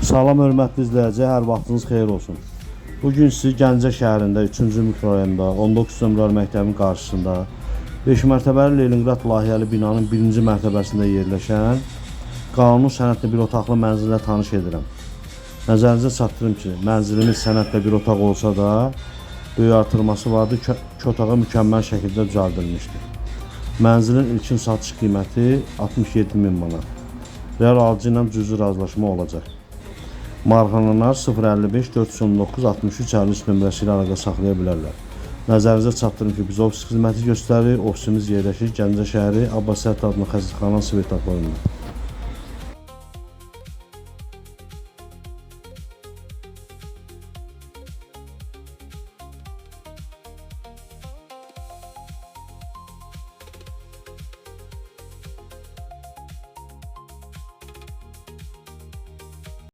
Salam hörmətli izləyici, hər vaxtınız xeyir olsun. Bugün sizi Gəncə şəhərində 3-cü mikrorayonda 19 nömrəli məktəbin qarşısında 5 mərtəbəli Leninqrad layihəli binanın 1-ci mərtəbəsində yerləşən qanuni sənədli bir otaqlı mənzillə tanış edirəm. Nəzərinizə çatdırım ki, mənzilimiz sənədlə bir otaq olsa da böyük artırması vardı, iki otağı mükəmməl şəkildə düzəldilmişdir. Mənzilin ilkin satış qiyməti 67 min manat. Real alıcı ilə cüzi razılaşma olacaq. Maraqlananlar 055 419 63 53 nömrəsi ilə əlaqə saxlaya bilərlər. Nəzərinizə çatdırım ki, biz ofis xidməti göstəririk. Ofisimiz yerləşir Gəncə şəhəri Abbas Əhəd adına xəstəxana svetoforunda.